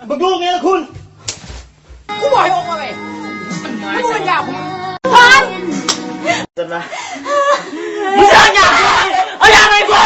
ບັກລູກນີ້ລະຄຸນ ກູບອກໃຫ້ອອກມາເວີຍ ມຶງບໍ່ເປັນຍາກູ ພອນ ຊັ້ນວະ ມຶງຊິເອົາຍາ ເອົາຢາມາໃຫ້ກູ.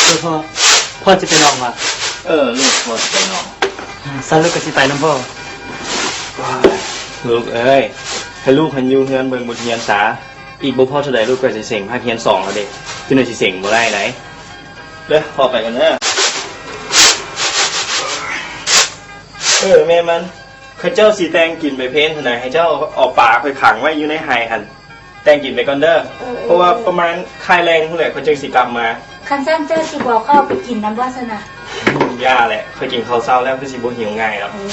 ເອີ ພໍ່ ພໍ່ຈະໄປນອກຫວາ? ເອີ ລູກ ພໍ່ຈະໄປນອກ. ຊັ້ນລູກກະຊິໄປນຳພໍ່. ລູກເອີຍ ໃຫ້ລູກຫັ້ນຢູ່ເຮືອນເບິ່ງບົດຮຽນຊາ. ອີກບໍ່ພໍເທົ່າໃດລູກກະຊິເສັງພາກຮຽນສອງແລ້ວເດ້. ຈຸໜ່ອຍຊິເສັງບໍ່ໄດ້ໃດ. ເດີ ພໍ່ໄປກ່ອນເດີ. ເອີ ແມ່ມັນ ເຂົາເຈົ້າຊິແຕ່ງກິນໃບເພນຫັ້ນນະ ໃຫ້ເຈົ້າເອົາປາຂ້ອຍຂັງໄວ້ຢູ່ໃນໄຮ່ຫັ້ນ ແຕ່ງກິນໄປກ່ອນເດີ. ເອີ ເພາະວ່າປະມານຄ້າຍແລງພຸ້ນແຫຼະ ຂ້ອຍຈຶ່ງຊິກັບມາ. ຄັນຊັ້ນເຈົ້າຊິບໍ່ເຂົ້າໄປກິນນຳບໍ່ຊັ້ນນະ? ຢ່າແຫຼະ ຂ້ອຍກິນເຂົ້າເຊົ້າແລ້ວ ຄືຊິບໍ່ຫິວງ່າຍດອອກ. ເອີ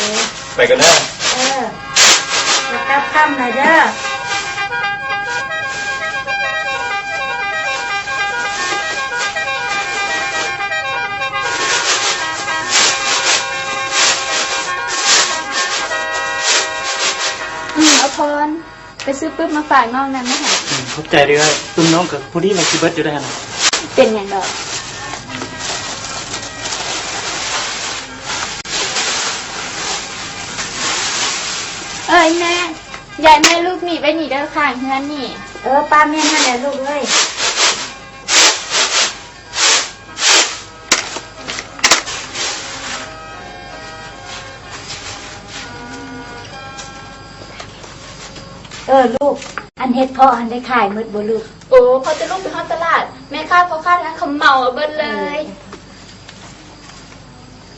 ໄປກ່ອນເດີ. ເອີ ແລ້ວກັບຄ່ຳນະເດີ. ອືມ ອາພອນ ໄປຊື້ປຶ້ມມາຝາກນ້ອງແດ່ນະ. ອືມ ຂອບໃຈເດີ້. ປຶ້ມນ້ອງກໍພໍດີວ່າຊິເບິດຢູ່ເດ້ຫັ້ນນະ. ເປັນຫຍັງດອກ. ເອີຍແມ່ ຢາຍແມ່ລູກໜີໄວ້ນີ້ເດີ້ ຂ້າງເຮືອນນີ້. ເອີ ປ້າແມ່ນຫັ້ນແຫຼະລູກເອີຍ. ເອີ ລູກ ອັນເຫັດເຜາະຫັ້ນໄດ້ຂາຍໝົດບໍ່ລູກ? ໂອ້ ພໍແຕ່ລູກໄປຮອດຕະຫຼາດ ແມ່ຄ້າພໍ່ຄ້າທາງເຂົາເໝົາເອົາເບິດເລີຍ.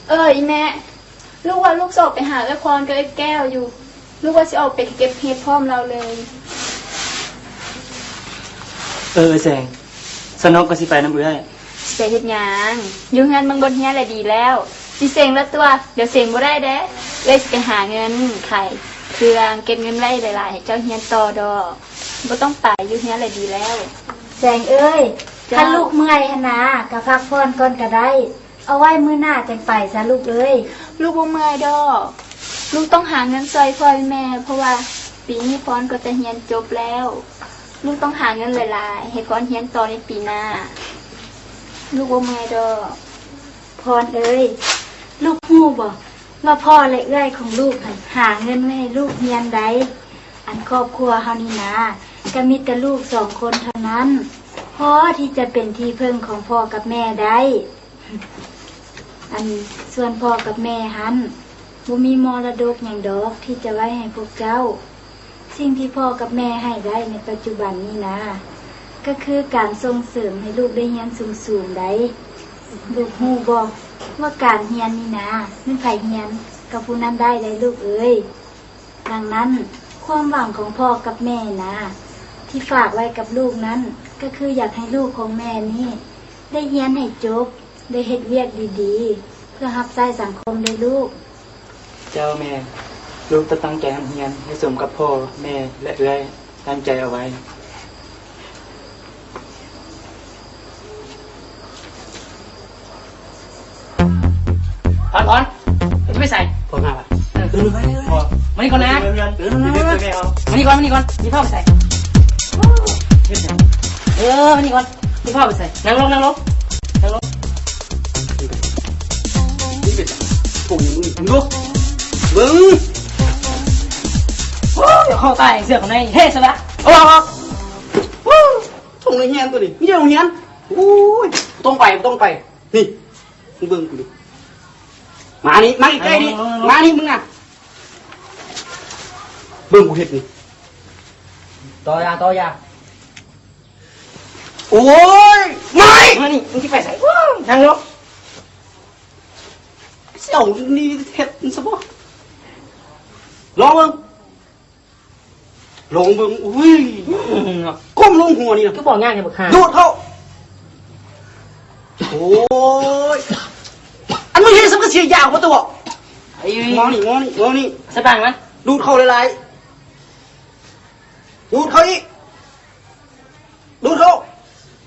ເອີ ອີ່ແມ່ ລູກວ່າລູກຈະອອກໄປຫາເອື້ອຍພອນກັບເອື້ອຍແກ້ວຢູ່ ລູກວ່າຊິອອກໄປເກັບເຫັດພ້ອມລາວເລີຍ. ເອີ ເອື້ອຍແສງ ຊັ້ນນ້ອງກໍຊິໄປນຳເອື້ອຍ. ຊິໄປເຮັດຫຍັງ? ຢູ່ເຮືອນເບິ່ງບົດຮຽນລະດີແລ້ວ. ຊິເສັງລະຕົວະ ດຽວເສັງບໍ່ໄດ້ເດ້. ເອື້ອຍຊິໄປຫາເງິນຂາຍເຄື່ອງ ເກັບເງິນໄວ້ຫຼາຍໆ ໃຫ້ເຈົ້າຮຽນຕໍ່ດອກ. ບໍ່ຕ້ອງໄປ ຢູ່ເຮືອນລະດີແລ້ວ. ແສງເອີຍ ເຈົ້າ ຄັນລູກເມື່ອຍຫັ້ນນາ ກໍພັກຜ່ອນກ່ອນກໍໄດ້. ເອົາໄວ້ມື້ໜ້າຈັ່ງໄປຊະລູກເອີຍ. ລູກບໍ່ເມື່ອຍດອກ. ລູກຕ້ອງຫາເງິນຊ່ອຍພໍ່ແມ່ ເພາະວ່າປີນີ້ພອນກໍຈະຮຽນຈົບແລ້ວ. ລູກຕ້ອງຫາເງິນຫຼາຍໆ ໃຫ້ພອນຮຽນຕໍ່ໃນປີໜ້າ. ລູກບໍ່ເມື່ອຍດອກ. ພອນເອີຍ ລູກຮູ້ບໍ່ວ່າພໍ່ ແລະ ເອື້ອຍຂອງລູກຫັ້ນຫາເງິນໄວ້ໃຫ້ລູກຮຽນໃດ໋. ອັນຄອບຄົວເຮົານີ້ນາ ກໍມີແຕ່ລູກສອງຄົນເທົ່ານັ້ນ ພໍທີ່ຈະເປັນທີ່ເພິ່ງຂອງພໍ່ກັບແມ່ໄດ້. ອັນສ່ວນພໍ່ກັບແມ່ຫັ້ນ ບໍ່ມີມໍລະດົກຫຍັງດອກທີ່ຈະໄວ້ໃຫ້ພວກເຈົ້າ. ສິ່ງທີ່ພໍ່ກັບແມ່ໃຫ້ໄດ້ໃນປັດຈຸບັນນີ້ນາ ກໍຄືການສົ່ງເສີມໃຫ້ລູກໄດ້ຮຽນສູງໆໄດ໋. ລູກຮູ້ບໍ່ວ່າການຮຽນນີ້ນາ ແມ່ນໃຜຮຽນກໍຜູ້ນັ້ນໄດ້ໄດ໋ລູກເອີຍ. ດັ່ງນັ້ນ ຄວາມຫວັງຂອງພໍ່ກັບແມ່ນາ ທີ່ຝາກໄວ້ກັບລູກນັ້ນ ກໍຄືຢາກໃຫ້ລູກຂອງແມ່ນີ້ໄດ້ຮຽນໃຫ້ຈົບ ໄດ້ເຮັດວຽກດີໆ ເພື່ອຮັບໃຊ້ສັງຄົມເດ້ລູກ. ເຈົ້າແມ່ ລູກຈະຕັ້ງໃຈຮ່ຳຮຽນໃຫ້ສົມກັບພໍ່ແມ່ ແລະ ເອື້ອຍຕັ້ງໃຈເອົາໄວ້. ພອນ ພອນ ຈະໄປໃສ? ພອນມາວະ? ເອີ ມານີ້ກ່ອນນະ ມານີ້ກ່ອນ ມານີ້ກ່ອນ ມີພາໄປໃສ? ເອີ ມານີ້ກ່ອນ ມີພາໄປໃສ? ນັ່ງລົງ ນັ່ງລົງ ນັ່ງລົງ. ນີ້ເປັນຫຍັງ? ພວກນີ້ ມຶງ ເບິ່ງດູ ເບິ່ງ. ໂອ້ຍ ເຂົ້າຕາຍເສືອຂ້າງໃນ ເຮັດຊະລະ ເອົາອອກ ເອົາອອກ. ໂອ້ຍ ໂຮງຮຽນຕົວນີ້ ມີແຕ່ໂຮງຮຽນ. ໂອ້ຍ ບໍ່ຕ້ອງໄປ ບໍ່ຕ້ອງໄປ. ນີ້ ມຶງເບິ່ງກູນີ້ ມານີ້ ມາໃກ້ໆນີ້ ມານີ້ ມຶງນະ ເບິ່ງກູເຮັດນີ້. ຕໍ່ຢ່າ ຕໍ່ຢ່າ. ໂອ້ຍ ມານີ້ ມານີ້ ມຶງຊິໄປໃສ? ໂອ້ຍ ນັ່ງລົງ. ຊິເອົານີ້ເຮັດມັນຊະບໍ່? ລອງເບິ່ງ ລອງເບິ່ງ. ອຸ້ຍ ອືມ ກົ້ມລົງຫົວນີ້ນະ ຄືບອກຍາກແທ້ບັກຫ່າ ໂດດເຂົ້າ. ໂອ້ ໂອ້ຍ ອັນມຶງເຮັດສັງກະສີຢາວບໍ່ຕົວະ? ໄອ້ ມອງນີ້ ມອງນີ້ ມອງນີ້ ໃສ່ປາກມັນ ດູດເຂົ້າຫຼາຍໆ ດູດເຂົ້າອີກ ດູດເຂົ້າ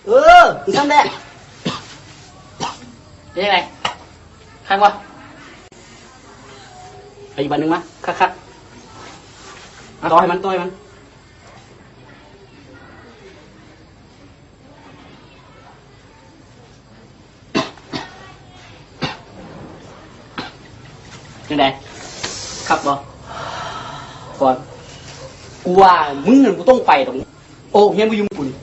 ເອີ ມັນຊັ້ນແຫຼະ ເປັນຈັ່ງໃດ ຄັກບໍ່? ເອົາອີກບາດໜຶ່ງມາ ຄັກໆ ຕໍ່ໃຫ້ມັນ ຕໍ່ໃຫ້ມັນ. ຈັ່ງໃດ ຄັກບໍ່? ຄອນ ກູວ່າມຶງນັ້ນບໍ່ຕ້ອງໄປດອກ ອອກຮຽນບໍ່ຢູ່ນຳກູນີ້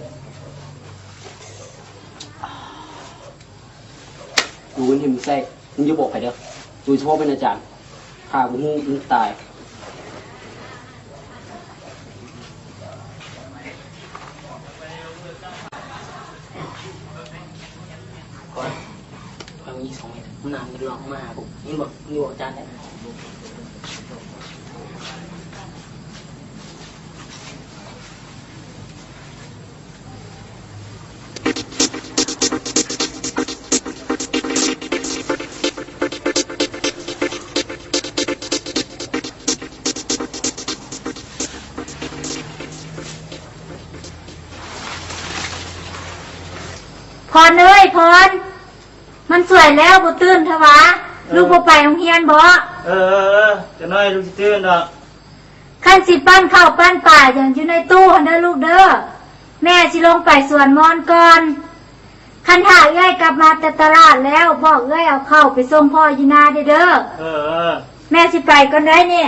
ກູເງິນໃຫ້ມຶງໃຊ້ ມຶງຢ່າບອກໃຜເດີ ໂດຍສະເພາະແມ່ນອາຈານ ຖ້າກູຮູ້ມຶງຕາຍ. ກ່ອນ ຂ້ອຍມີສອງເມັດ ມັນນານມັນຫຼອກມາຫາກູ ເຫັນບໍ່? ມັນຢູ່ອາຈານໄດ໋. ພອນເອີຍ ພອນ ມັນສວຍແລ້ວ ບໍ່ຕື່ນທະຫວາ ເອີ ລູກບໍ່ໄປໂຮງຮຽນບໍ? ເອີ ເອີ ເອີ ຈັກໜ້ອຍລູກຊິຕື່ນດອກ. ຄັນຊິປັ້ນເຂົ້າປັ້ນປາຫຍັງຢູ່ໃນຕູ້ຫັ້ນເດີລູກເດີ ແມ່ຊິລົງໄປສວນມອນກ່ອນ. ຄັນຖ້າເອື້ອຍກັບມາແຕ່ຕະຫຼາດແລ້ວ ບອກເອື້ອຍເອົາເຂົ້າໄປສົ່ງພໍ່ຢູ່ນາແດ່ເດີ. ເອີ ເອີ ແມ່ຊິໄປກ່ອນເດີນີ້.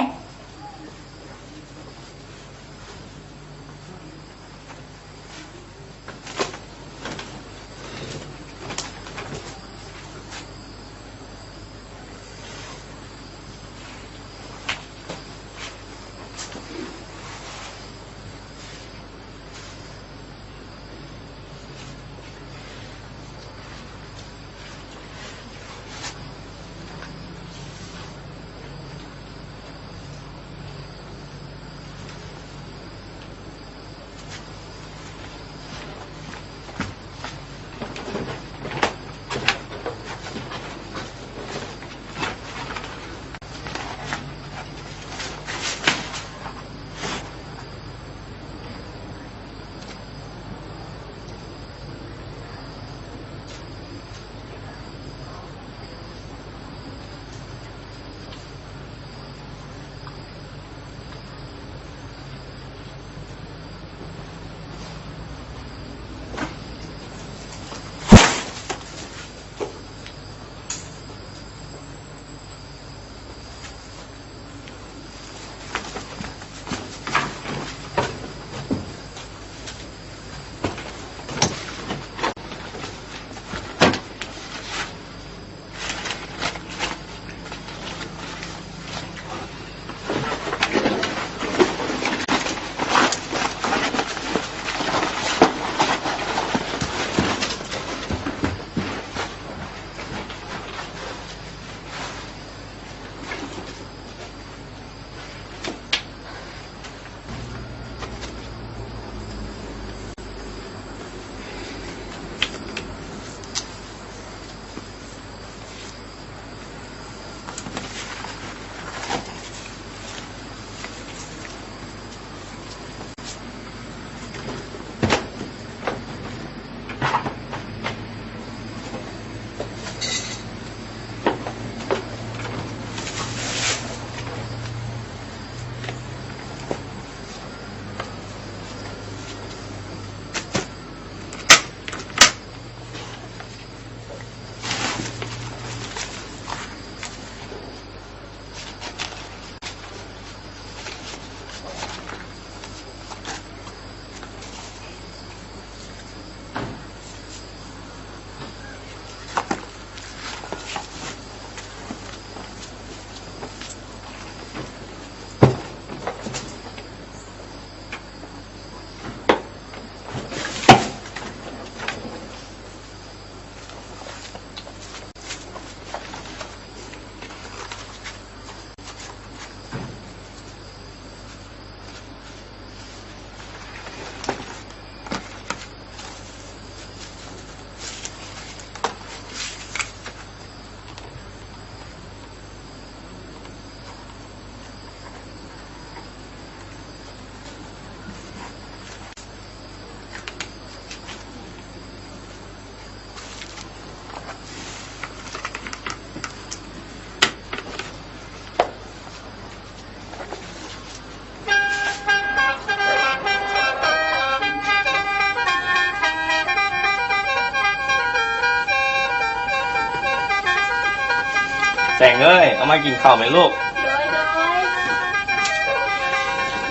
ງເອີຍ ເອົາມາກິນເຂົ້າແມ່ລູກ. ໂດຍ ໂດຍ.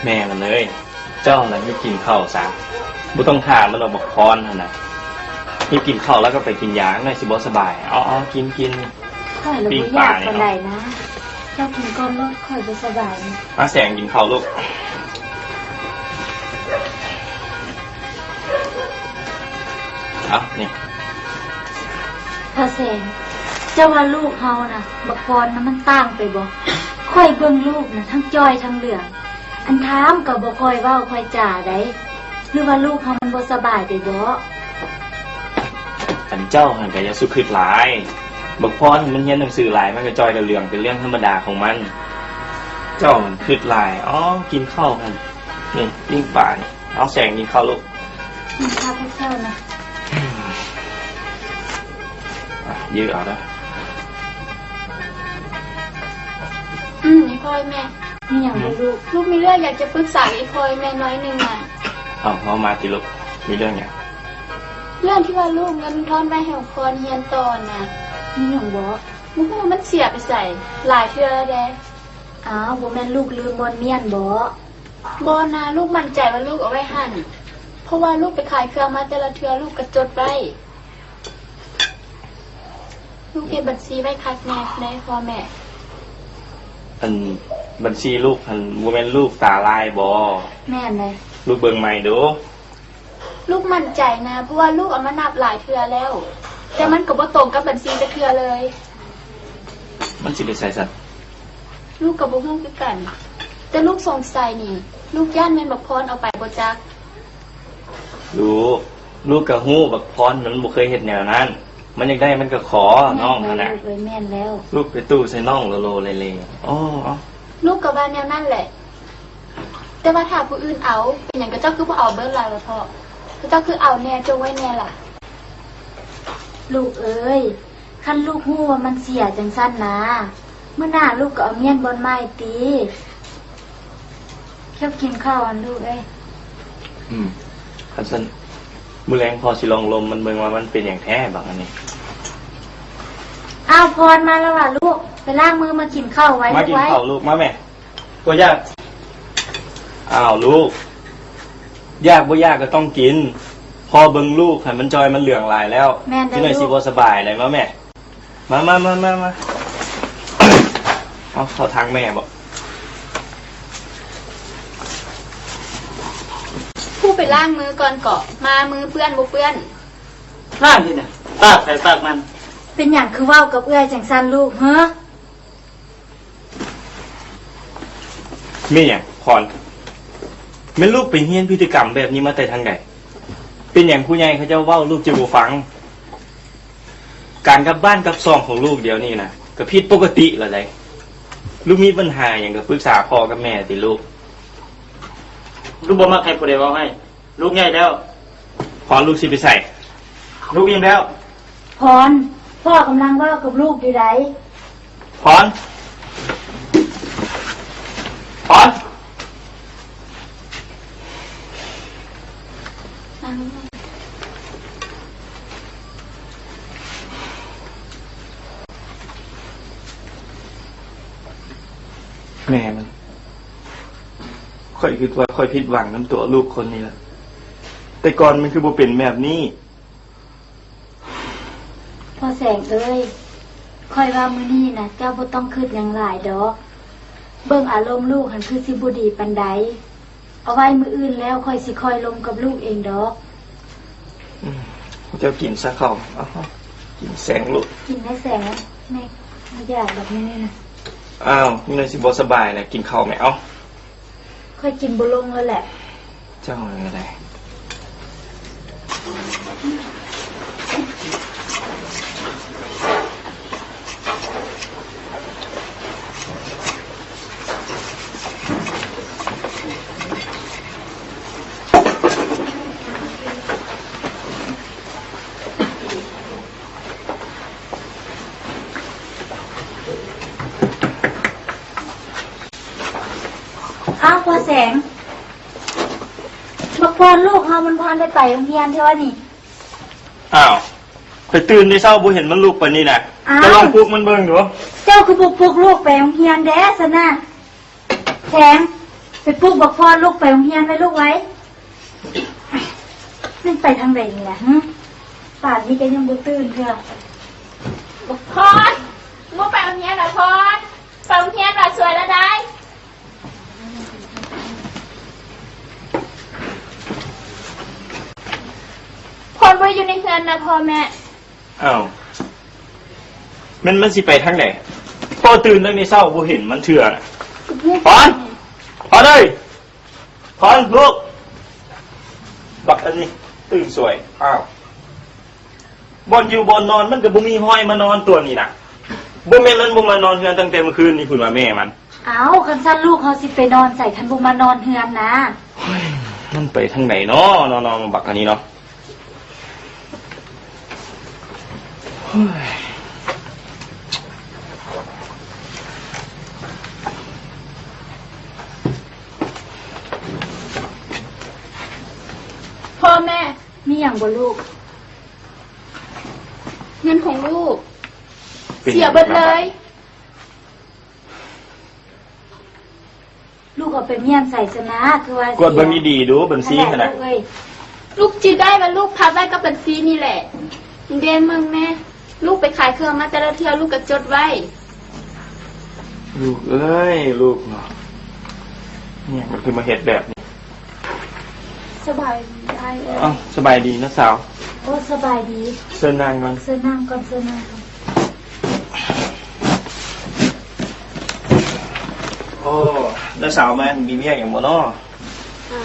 ແມ່ມັນເອີຍ ເຈົ້ານັ້ນໄປກິນເຂົ້າຊະ ບໍ່ຕ້ອງຖ້າມັນດອກ ບັກພອນຫັ້ນນະ. ຮີບກິນເຂົ້າແລ້ວກໍໄປກິນຢາ ໜ້ອຍຊິບໍ່ສະບາຍ. ເອົາໆ ກິນໆ. ຂ້ອຍລະບໍ່ຢາກປານໃດນະ. ເຈົ້າກິນກ່ອນໂລດ ຂ້ອຍບໍ່ສະບາຍ. ມາແສງ ກິນເຂົ້າລູກ. ເອົາ ນີ້ ພໍ່ແສງ ເຈົ້າວ່າລູກເຮົານະ ບັກພອນນະ ມັນຕ່າງໄປບໍ່? ຂ້ອຍເບິ່ງລູກນະ ທັງຈ່ອຍທັງເຫຼືອງ ອັນຖາມກໍບໍ່ຄ່ອຍເວົ້າຄ່ອຍຈາໃດ. ຫຼືວ່າລູກເຮົາມັນບໍ່ສະບາຍໄປບໍ? ອັນເຈົ້າຫັ້ນກໍຢ່າສຸຄິດຫຼາຍ. ບັກພອນມັນຮຽນໜັງສືຫຼາຍ ມັນກໍຈ່ອຍກໍເຫຼືອງ ເປັນເລື່ອງທຳມະດາຂອງມັນ. ເຈົ້າຫັ້ນຄິດຫຼາຍ. ອໍ ກິນເຂົ້າຫັ້ນ. ນີ້ ປີ້ງປານີ້. ເອົາແສງ ກິນເຂົ້າລູກ. ກິນຂ້າພະເຈົ້ານະ. ອ່ະ ຢື້ເອົາເດີ. ອືມ ອີ່ພໍ່ອີ່ແມ່. ມີຫຍັງບໍ່ລູກ? ລູກມີເລື່ອງຢາກຈະປຶກສາອີ່ພໍ່ອີ່ແມ່ໜ້ອຍໜຶ່ງນະ. ເອົາ ເວົ້າມາຕິລູກ. ມີເລື່ອງຫຍັງ? ເລື່ອງທີ່ວ່າລູກເງິນທອນໄວ້ໃຫ້ພອນຮຽນຕໍ່ນະ. ມີຫຍັງບໍ? ບໍ່ຮູ້ມັນເສຍໄປໃສ ຫຼາຍເທື່ອແລ້ວເດ້. ອ້າວ ບໍ່ແມ່ນລູກລືມບ່ອນມ້ຽນບໍ? ບໍ່ນະ, ລູກໝັ້ນໃຈວ່າລູກເອົາໄວ້ຫັ້ນ ເພາະວ່າລູກໄປຂາຍເຄື່ອງມາແຕ່ລະເທື່ອ ລູກກໍຈົດໄວ້. ລູກເຮັດບັນຊີໄວ້ຄັກແນ່ເດ້ພໍ່ແມ່. ອັນ ບັນຊີລູກຫັ້ນ ບໍ່ແມ່ນລູກຕາລາຍບໍ? ແມ່ນເດ້. ລູກເບິ່ງໃໝ່ດູ. ລູກໝັ້ນໃຈນະ ເພາະວ່າລູກເອົາມານັບຫຼາຍເທື່ອແລ້ວ ແຕ່ມັນກໍບໍ່ຕົງກັບບັນຊີຈັກເທື່ອເລີຍ. ມັນຊິໄປໃສຊັ້ນ? ລູກກໍບໍ່ຮູ້ຄືກັນ, ແຕ່ລູກສົງໄສນີ້ ລູກຢ້ານແມ່ນບັກພອນເອົາໄປບໍ່ຈັກ. ລູກ, ລູກກໍຮູ້ບັກພອນມັນບໍ່ເຄີຍເຮັດແນວນັ້ນ, ມັນຢາກໄດ້ມັນກໍຂໍນ້ອງຫັ້ນນະ. ແມ່ນແລ້ວລູກເອີຍ, ແມ່ນແລ້ວ. ລູກໄປຕູ້ໃສ່ນ້ອງໂລໆເລໆ. ອໍ ລູກກໍວ່າແນວນັ້ນແຫຼະ. ແຕ່ວ່າຖ້າຜູ້ອື່ນເອົາ ເປັນຫຍັງຂະເຈົ້າຄືບໍ່ເອົາເບີດລາວລະເທາະ? ຂະເຈົ້າຄືເອົາແດ່ ຈົ່ງໄວ້ແດ່ລະ. ລູກເອີຍ, ຄັນລູກຮູ້ວ່າມັນເສຍຈັ່ງຊັ້ນນາ, ມື້ໜ້າລູກກໍເອົາມ້ຽນບ່ອນໃໝ່ຕິ. ເຂົ້າກິນເຂົ້າຫັ້ນລູກເອີຍ. ອືມ, ຄັນຊັ້ນ ມື້ແລງພໍ່ຊິລອງລົມມັນເບິ່ງວ່າມັນເປັນຫຍັງແທ້ບັກອັນນີ້. ອ້າວ, ພອນມາແລ້ວຫວາລູກ? ໄປລ້າງມືມາກິນເຂົ້າໄວ. ມາກິນເຂົ້າລູກ, ມາແມ່. ບໍ່ຢາກ. ອ້າວລູກ, ຢາກບໍ່ຢາກກໍຕ້ອງກິນ. ພໍ່ເບິ່ງລູກຫັ້ນມັນຈ່ອຍມັນເຫຼືອງຫຼາຍແລ້ວ. ແມ່ນເດີ. ຈັກໜ້ອຍຊິບໍ່ສະບາຍໄດ໋. ມາແມ່. ມາ, ມາ, ມາ, ມາ. ເອົາ ເຂົ້າທາງແມ່ບໍ? ຜູ້ໄປລ້າງມືກ່ອນເກາະ, ມາມືເປື້ອນບໍ່ເປື້ອນ. ລ້າງທີ່ໃດ? ປາກໃຜປາກມັນ. ເປັນຫຍັງຄືເວົ້າກັບເອື້ອຍຈັ່ງຊັ້ນລູກເຮີ? ແມ່ນຫຍັງພອນ? ແມ່ນລູກໄປຮຽນພຶດຕິກຳແບບນີ້ມາແຕ່ທາງໃດ? ເປັນຫຍັງຜູ້ໃຫຍ່ເຂົາເຈົ້າເວົ້າລູກຈຶ່ງບໍ່ຟັງ? ການກັບບ້ານກັບຊ່ອງຂອງລູກດຽວນີ້ນະ ກໍຜິດປົກກະຕິແລ້ວໃດ໋. ລູກມີບັນຫາຫຍັງກໍປຶກສາພໍ່ກັບແມ່ຕິລູກ. ລູກບໍ່ມັກໃຫ້ຜູ້ໃດເວົ້າໃຫ້. ລູກໃຫຍ່ແລ້ວ. ພອນ, ລູກຊິໄປໃສ? ລູກອີ່ມແລ້ວ. ພອນ, ພໍ່ກຳລັງເວົ້າກັບລູກຢູ່ໃດ໋. ພອນ, ພອນ. ແມ່ມັນ. ຂ້ອຍຄິດວ່າຂ້ອຍຜິດຫວັງນຳຕົວລູກຄົນນີ້ລະ. ແຕ່ກ່ອນມັນຄືບໍ່ເປັນແບບນີ້? ພໍ່ແສງເອີຍ, ຂ້ອຍວ່າມື້ນີ້ນະ ເຈົ້າບໍ່ຕ້ອງຄິດຫຍັງຫຼາຍດອກ. ເບິ່ງອາລົມລູກຫັ້ນຄືຊິບໍ່ດີປານໃດ. ເອົາໄວ້ມື້ອື່ນແລ້ວຂ້ອຍຊິຄ່ອຍລົມກັບລູກເອງດອກ. ອືມ, ເຈົ້າກິນຊະເຂົ້າ. ເອົາ, ກິນແສງລູກ. ກິນແດ່ແສງ. ແມ່ຢາກແບບນີ້ນະ. ອ້າວ, ນີ້ໜ້ອຍຊິບໍ່ສະບາຍນະ, ກິນເຂົ້າແມ່. ເອົາ. ຂ້ອຍກິນບໍ່ລົງແລ້ວແຫຼະ. ເຈົ້ານັ້ນກໍໄດ້. ອ້າວ ພໍ່ແສງ, ບັກພອນລູກເຮົາມັນບໍ່ທັນໄດ້ໄປໂຮງຮຽນເທື່ອນີ້. ອ້າວ, ຂ້ອຍຕື່ນແຕ່ເຊົ້າບໍ່ເຫັນມັນລຸກປານນີ້ນະ. ອ້າວ ກໍລອງປຸກມັນເບິ່ງດູ. ເຈົ້າຄືບໍ່ປຸກລູກໄປໂຮງຮຽນແດ່ຊັ້ນນະ? ແສງ ໄປປຸກບັກພອນລູກໄປໂຮງຮຽນໄວ້ລູກໄວ. ມັນໄປທາງໃດນີ້ນະ? ຫຶ ປ່ານນີ້ກໍຍັງບໍ່ຕື່ນເທື່ອ. ບັກພອນ ບໍ່ໄປໂຮງຮຽນລະພອນ? ໄປໂຮງຮຽນລະສວຍລະໄດ. ພອນບໍ່ໄດ້ຢູ່ໃນເຮືອນນະພໍ່ແມ່. ອ້າວ ແມ່ນມັນຊິໄປທາງໃດ? ພໍຕື່ນຕັ້ງແຕ່ເຊົ້າບໍ່ເຫັນມັນເທື່ອ. ພອນ ພອນເອີຍ ພອນລູກ. ບັກອັນນີ້ຕື່ນສວຍ. ອ້າວ ບ່ອນຢູ່ບ່ອນນອນມັນກໍບໍ່ມີຮອຍມານອນຕົວນີ້ນະ. ບໍ່ແມ່ນມັນບໍ່ມານອນເຮືອນຕັ້ງແຕ່ມື້ຄືນນີ້ພຸ້ນວ່າແມ່ມັນ. ອ້າວ ຄັນຊັ້ນລູກເຮົາຊິໄປນອນໃສ ຄັນບໍ່ມານອນເຮືອນນະ? ໂອ້ຍ ມັນໄປທາງໃດເນາະ ເນາະ ເນາະ ບັກອັນນີ້ເນາະ. ໂອ້ຍ ພໍ່ແມ່ ມີຫຍັງບໍ່ລູກ? ເງິນຂອງລູກເສຍເບິດເລີຍ. ລູກເອົາໄປມ້ຽນໃສຊັ້ນນະ? ຄືວ່າ ກວດເບິ່ງດີໆດູ ບັນຊີຫັ້ນນະ. ລູກເອີຍ ລູກຈື່ໄດ້ວ່າລູກພັບໄວ້ກັບບັນຊີນີ້ແຫຼະ. ເດ ເບິ່ງແມ່ ລູກໄປຂາຍເຄື່ອງມາແຕ່ລະເທື່ອ ລູກກໍຈົດໄວ້. ລູກເອີຍ ລູກເນາະ ອີຫຍັງມັນຄືມາເຮັດແບບນີ້? ສະບາຍດີອ້າຍເອີຍ. ອ້າວ ສະບາຍດີນ້າສາວ. ໂອ້ ສະບາຍດີ. ເຊີນນັ່ງກ່ອນ ເຊີນນັ່ງກ່ອນ ເຊີນນັ່ງກ່ອນ. ໂອ້ ນ້າສາວມາມີວຽກຫຍັງບໍ່ເນາະ? ອາ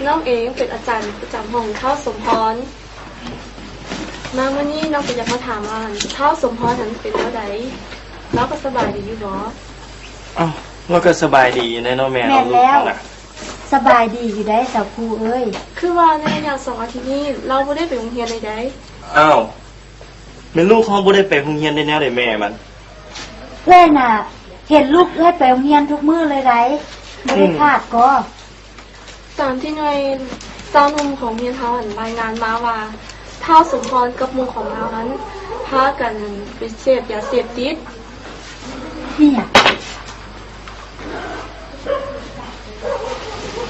ນ້ອງເອງເປັນອາຈານປະຈຳຫ້ອງທ້າວສົມພອນ. ມາມື້ນີ້ນ້ອງກໍຢາກມາຖາມວ່າ ທ້າວສົມພອນຫັ້ນເປັນແນວໃດ? ລາວກໍສະບາຍດີຢູ່ບໍ່? ອ້າວ ລາວກໍສະບາຍດີແດ່ເນາະແມ່ເນາະ. ແມ່ນແລ້ວ ລູກເຮົານະ ສະບາຍດີຢູ່ໃດ໋ສາວຄູເອີຍ. ຄືວ່າໃນໄລຍະສອງອາທິດນີ້ ລາວບໍ່ໄດ້ໄປໂຮງຮຽນເລີຍໃດ໋. ອ້າວ ແມ່ນລູກເຮົາບໍ່ໄດ້ໄປໂຮງຮຽນໄດ້ແນວໃດແມ່ມັນ? ເອື້ອຍນະ ເຫັນລູກເອື້ອຍໄປໂຮງຮຽນທຸກມື້ເລີຍໃດ໋ ບໍ່ໄດ້ຂາດກໍ. ຕາມທີ່ໜ່ວຍຊາວໜຸ່ມຂອງໂຮງຮຽນເຮົາຫັ້ນລາຍງານມາວ່າ ທ້າວສົມພອນກັບໝູ່ຂອງລາວຫັ້ນ ພາກັນໄປເສບຢາເສບຕິດ. ມີຫຍັງ?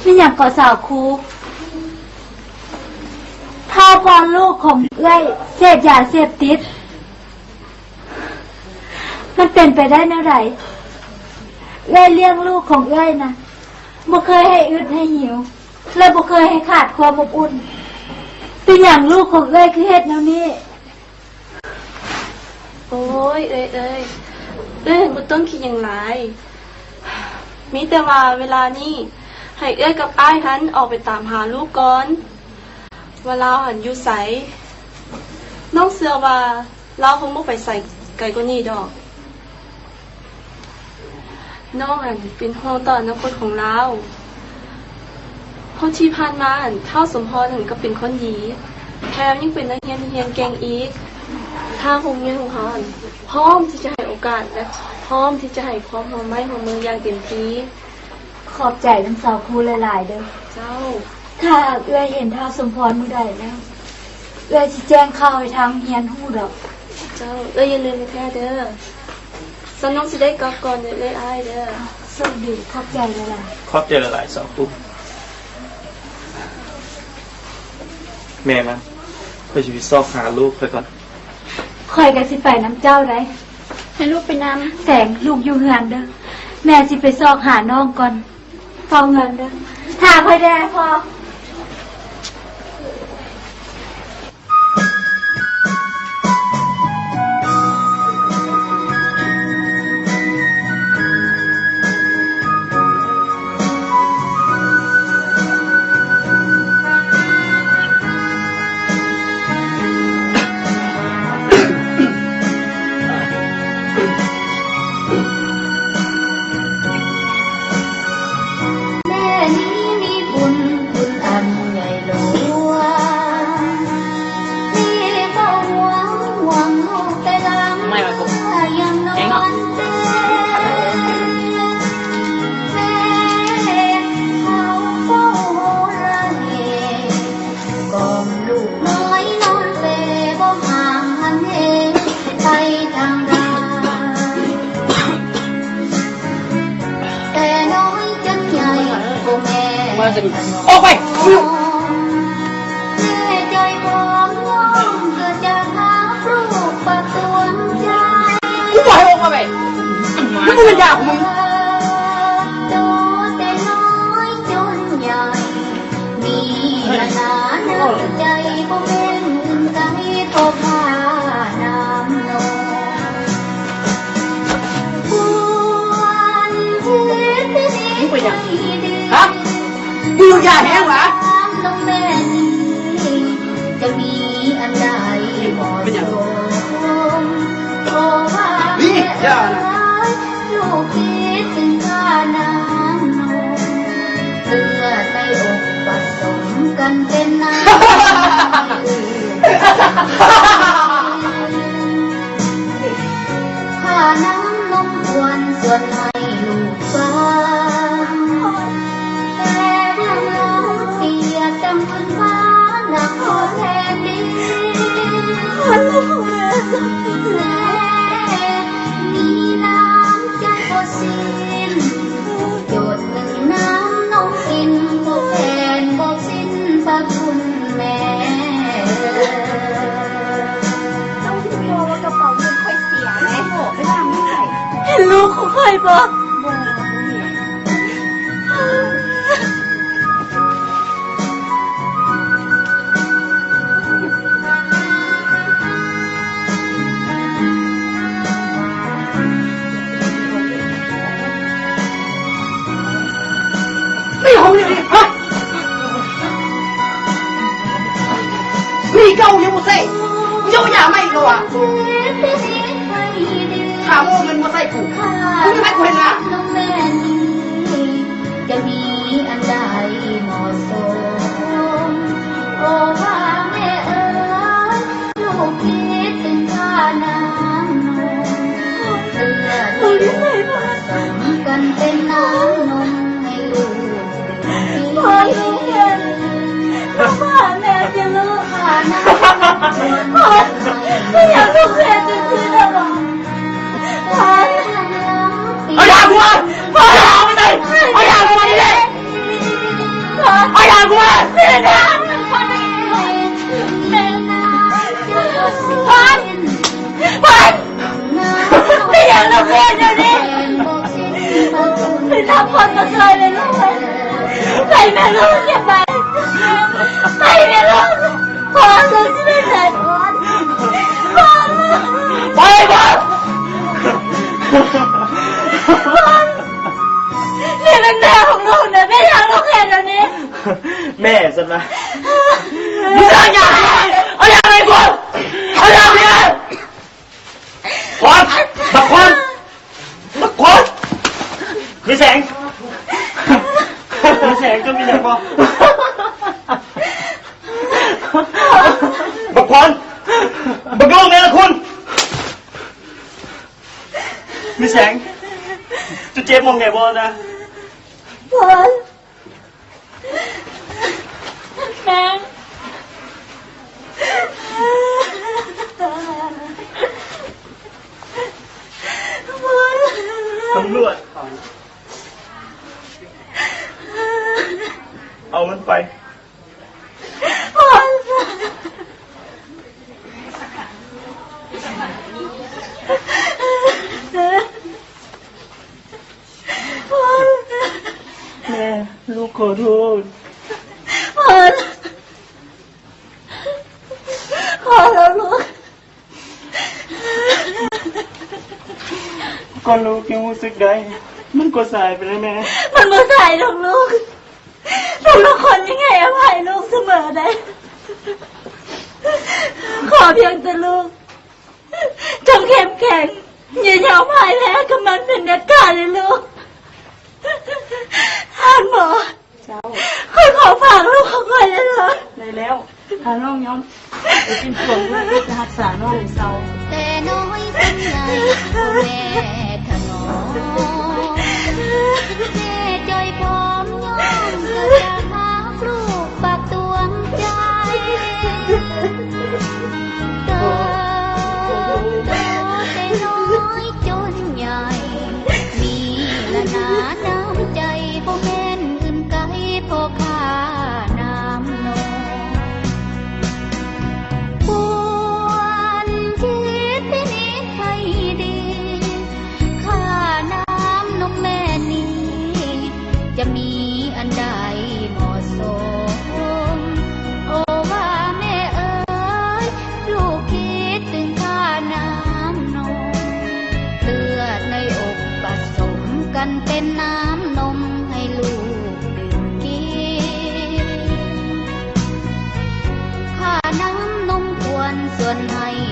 ມີຫຍັງເກາະສາວຄູ? ທ້າວພອນລູກຂອງເອື້ອຍເສບຢາເສບຕິດ? ມັນເປັນໄປໄດ້ແນວໃດ? ເອື້ອຍລ້ຽງລູກຂອງເອື້ອຍນະ ບໍ່ເຄີຍໃຫ້ອຶດໃຫ້ຫິວ ແລະ ບໍ່ເຄີຍໃຫ້ຂາດຄວາມອົບອຸ່ນ. ເປັນຫຍັງລູກຂອງເອື້ອຍຄືເຮັດແນວນີ້? ໂອ້ຍ ເອື້ອຍເອີຍ ເອື້ອຍບໍ່ຕ້ອງຄິດຫຍັງຫຼາຍ. ມີແຕ່ວ່າເວລານີ້ໃຫ້ເອື້ອຍກັບອ້າຍຫັ້ນອອກໄປຕາມຫາລູກກ່ອນ ວ່າລາວຫັ້ນຢູ່ໃສ. ນ້ອງເຊື່ອວ່າ ລາວຄົງບໍ່ໄປໃສໄກກວ່ານີ້ດອກ. ນ້ອງຫັ້ນເປັນຫ່ວງຕໍ່ອະນາຄົດຂອງລາວ. ເພາະທີ່ຜ່ານມາຫັ້ນ ທ້າວສົມພອນຫັ້ນກໍເປັນຄົນດີ ແຖມຍັງເປັນນັກຮຽນທີ່ຮຽນເກັ່ງອີກ. ທາງໂຮງຮຽນຂອງເຮົາຫັ້ນ ພ້ອມທີ່ຈະໃຫ້ໂອກາດ ແລະ ພ້ອມທີ່ຈະໃຫ້ຄວາມຮ່ວມໄມ້ຮ່ວມມືຢ່າງເຕັມທີ່. ຂອບໃຈນຳສາວຄູຫຼາຍໆເດີ້. ເຈົ້າ. ຖ້າເອື້ອຍເຫັນທ້າວສົມພອນມື້ໃດແລ້ວ ເອື້ອຍຊິແຈ້ງຂ່າວໃຫ້ທາງໂຮງຮຽນຮູ້ດອກ. ເຈົ້າ. ເອື້ອຍຢ່າລືມແທ້ເດີ້. ຊັ້ນນ້ອງຊິໄດ້ກັບກ່ອນເດີ້ ເອື້ອຍອ້າຍເດີ້. ໂຊກດີ. ຂອບໃຈຫຼາຍໆ. ຂອບໃຈຫຼາຍໆ ສາວຄູ. ແມ່ມາ ຂ້ອຍຊິໄປຊອກຫາລູກຂ້ອຍກ່ອນ. ຂ້ອຍກໍຊິໄປນຳເຈົ້າໃດ໋. ໃຫ້ລູກໄປນຳ. ແສງ ລູກຢູ່ເຮືອນເດີ້. ແມ່ຊິໄປຊອກຫານ້ອງກ່ອນ. ເຝົ້າເຮືອນເດີ້. ຖ້າຂ້ອຍແດ່ພໍ່. ແມ່ນີ້ມີບຸນ ບຸນ ອອກໄປ! ກູບໍ່ໃຫ້ອອກມາເວີຍ! ມັນບໍ່ແມ່ນຢາຂອງມຶງ! ມຶງເປັນຫຍັງ? ຮະ? ມຶງຢາກຢາແຮງຫວາ? ເປັນຫຍັງ? ນີ້ ຢານະ. ເຫັນລູກຂອງຂ້ອຍບໍ່? ໃນຫ້ອງນີ້ ຮະ? ນີ້ເກົ່າຍັງບໍ່ໃສ່ ເຈົ້າຢາໃໝ່ກໍວ່າ ຖ້າບໍ່ເງິນບໍ່ໃສ່ກູ ມຶງຈະໃຫ້ກູເຮັດນາ? ຈະມີອັນໃດເໝາະສົມ ໂອ ວ່າແມ່ເອີຍ ລູກຄິດເຖິງຄ່ານ້ຳນມ ເພື່ອທີ່ລູກປະສົມກັນເປັນນ້ຳນມໃຫ້ລູກກິນ. ພໍ່ລູກເອີຍ ລູກມາຫາແມ່ເດີລູກ. ພໍ່ ເປັນຫຍັງລູກເຮັດຈັ່ງຊີ້ນະ? ພໍ່ ເອົາຢາກູມາ! ພໍ່ ເອົາຢາກູມານີ້ເດ້! ເອົາຢາກູມາ! ເປັນຫຍັງລູກເຮັດແນວນີ້? ໄປຮັບຄວາມຊ່ອຍເລີຍລູກ. ໄປແມ່ລູກ ຢ່າໄປ. ໄປແມ່ລູກ. ພໍ່ ລູກຊິໄປໃສ? ພໍ່ ລູກ ໄປບໍ່? ນີ້ແມ່ຂອງລູກນະ ເປັນຫຍັງລູກເຮັດແນວນີ້? ແມ່ຊັ້ນນະ. ມຶງເອົາຢາໃຫ້ ເອົາຢາໃຫ້ກູ ເອົາຢາໃຫ້. ຄວັນ! ບັກຄວັນ! ບັກຄວັນ! ມີແສງ! ມີແສງ! ເຈົ້າມີຫຍັງບໍ່? ບັກຄວັນ! ບັກໂດແມ່ລະຄຸນ! ມີແສງ! ເຈົ້າເຈັບໝ່ອງໃດບໍ່ນະ? ຄວັນ! ແມ່ ຕຳຫຼວດ ເອົາມັນໄປ. ແມ່ ລູກຂໍໂທດ. ພໍແລ້ວລູກ. ກໍລູກຍັງຮູ້ສຶກໄດ້ ມັນກໍສາຍໄປແລ້ວແມ່. ມັນບໍ່ສາຍດອກລູກ. ທຸກໆຄົນຍັງໃຫ້ອະໄພລູກສະເໝີໄດ໋. ຂໍພຽງແຕ່ລູກ ຈົ່ງເຂັ້ມແຂງ ຢ່າຍອມພ່າຍແພ້ກັບມັນເປັນເດັດຂາດເລີຍລູກ. ທ່ານໝໍ ເຈົ້າ ຂ້ອຍຂໍຝາກລູກຂອງຂ້ອຍໄດ້ເລີຍ. ໄດ້ແລ້ວ ຖ້ານ້ອງຍອມ ໄປເປັນພວກເລີຍ ຈະຮັກສານ້ອງໃຫ້ເຊົາ. ແຕ່ນ້ອຍເປັນໃຫຍ່ ພໍ່ແມ່ຖະໜອມ ແມ່ຈ່ອຍພ້ອມຍອມ ກໍຢາກຮັບລູກຝາກດວງໃຈ. ເຕີບໂຕແຕ່ນ້ອຍຈົນໃຫຍ່ ມີລະນານ້ຳໃຈ ບໍ່ແມ່ນອື່ນໄກ ພໍ່ຂ້າ ໃຫ້